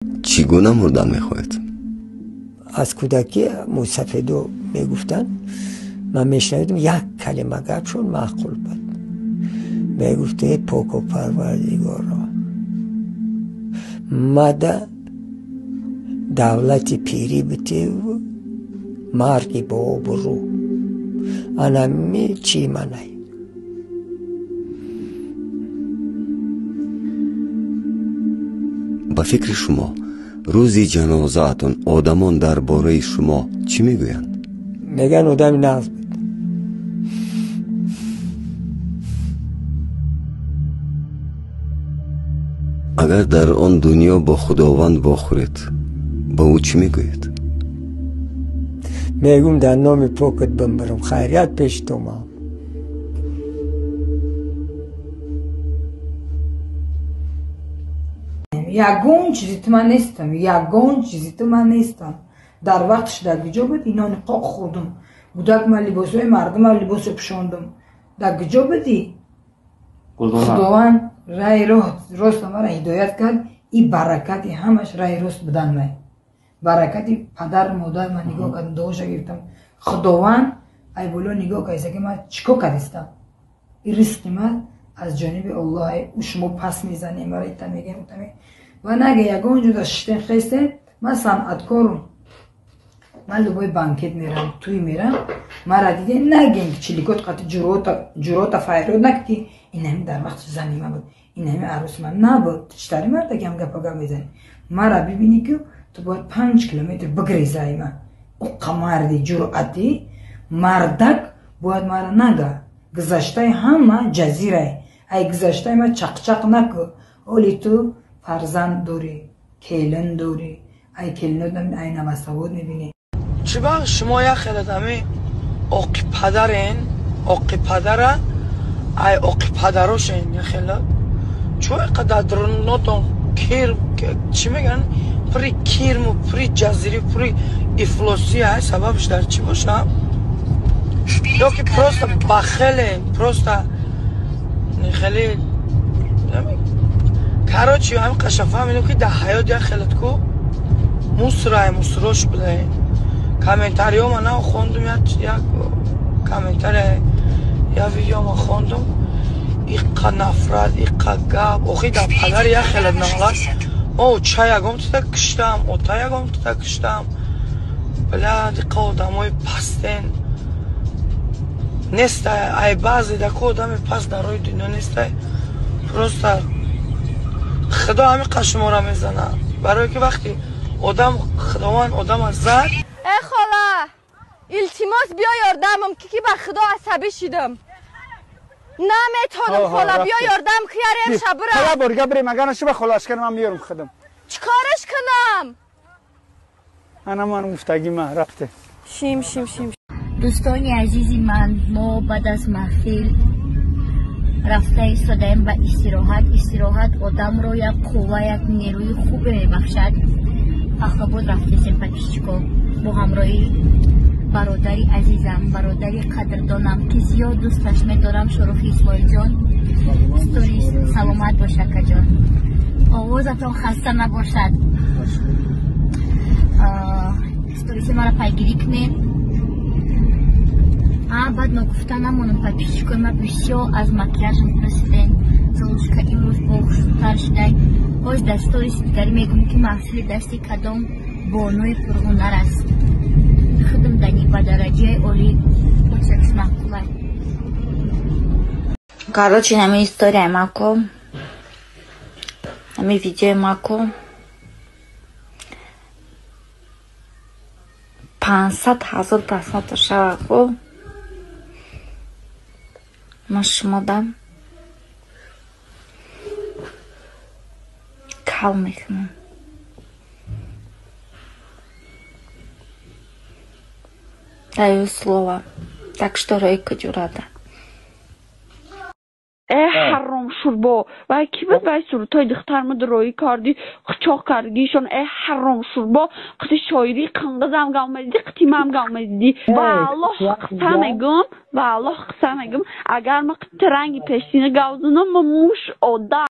Чӣ гуна мурдан мехоҳед? Аз кӯдакӣ мӯйсафедо мегуфтанд, ман мешунавидам, як калима гапшон маъқул буд. Мегуфт: эй поку парвардигоро, мада давлати пирӣ битеву марги бо обрӯ. Анами чӣ манай. Ба фикри шумо, рӯзи ҷанозаатон одамон дар бораи шумо чӣ мегӯянд? Мегӯянд, одами нағз буд. Агар дар он дунё бо Худованд вохӯред, ба ӯ чӣ мегӯед? Мегӯм, дар номи покат бимбирам, хайрият пеши ту мам. Ягон чизи ту ман нестам, ягон чизи ту ман нестам. Дар вақтш дар куҷо буд? Инони қоқ хӯрдум, гудак ман либосҳои мардума либосо пӯшондум. Дар куҷо будӣ? Худованд раи роста мара ҳидоят кард. И баракати ҳамаш раи рост будан май, баракати падару модар. Ман нигоҳ кардам, дуоша гирифтам. Худованд ай боло нигоҳ кардиста, ки ман чӣ кор кардистам. И ризқи ман аз ҷониби Аллоҳ. Ӯ шумо пас мезанем, мара ита мегем, ута мегем. Ва наге ягон ҷода шиштен хестен. Ман санъаткорум, ман любой банкет мерам, туй мерам, мара диде нагем, ки чиликот қати ҷурота файрод накӣ, ки инами дар вақти зани ман буд, инами арӯси ман набуд. Читари мардагиам гапа гап мезанӣ. Мара бибинӣ, ки ту бояд 5 километр бигрезаи ман. Уққа марди ҷуръатӣ мардак бояд мара нага. Гузаштаи ҳама ҷазирай, ай гузаштаи ман чақчақ наку. Оли ту фарзанд дорӣ, келин дорӣ, ай келинот, ай навасавод мебинӣ. Чӣ вақт шумо як хелат ами оқи падарен, оқи падара, ай оқи падарошен, як хелат чӯ қадар дурнотон кир, чӣ мегӯянд, пури кирму пури ҷазирӣ, пури ифлосӣ, ай сабабш дар чӣ боша? Ё ки просто бахелен, просто хеле, короче, ҳамин қаша фаҳмидем, ки дар ҳаёт як хелат ку мусрай мусрош будаен. Комментариҳо ман хондум, як комментария, як видео ман хондум, иққа нафрат, иққа гап. Охи дар падари як хелат налат. О ча ягон тита киштам, ота ягон тита киштам. Бля, иққа одамои пастен нестай. Ай баъзе дако одами паст дар рӯи дунё нестай. Просто Худо ҳамин шуморо мезанад, барое ки вақти одам, Худованд одама зад. Э хола, илтимос, биё ёрдамам ки ба худо асабӣ шидам, наметонам. Хола, биё ёрдам ки ярем шабра. Хола, борга бирем, агар нашуба холашкар ман меёрам худам. Чикораш кунам? Ана ман гуфтаги ман рафте. Шим шим шим. Дӯстони азизи ман, мо баъд аз маҳфил рафта истодаем ба истироҳат. Истироҳат одамро як қувва, як нерӯи хубе мебахшад. Фахробод рафтесем, подписчико, бо ҳамроҳи бародари азизам, бародари қадрдонам, ки зиёд дӯсташ медорам, Шӯрухи Исмоилҷон. Сторис саломат бош, акаҷон, овозатон хаста набошад. Сториси маро пайгирӣ кунед. Баъд ногуфта намонам, подписчикои ма бисёр аз макияжам пурсиден: «Золушка имрӯз бохушрӯтар шудай». Боз дар сториси дигарӣ мегӯм, ки маҳсули дасти кадом бонуи пурҳунар аст. Худам дани ба дараҷаи олӣ почеркш маъқулай. Короче, ҳамин историяи мако, ҳамин видеои мако 500 000 просмотр шавад ку, ман шумодам кал мекунам. Даю слово. Так что ройка ҷурада. Э ҳаром шурбо, вай кӣ буд? Вай сурудҳои духтарма дуроӣ кардӣ, қучоқ кардгишон. Э ҳаром шурбо, қити шоири қинғизам гавмадидӣ, қити мам гавмадидӣ. Ва Аллоҳ қисса мегӯм, ва Аллоҳ қисса мегӯм, агар ма қити ранги пешина гавзунам, ма муш одам.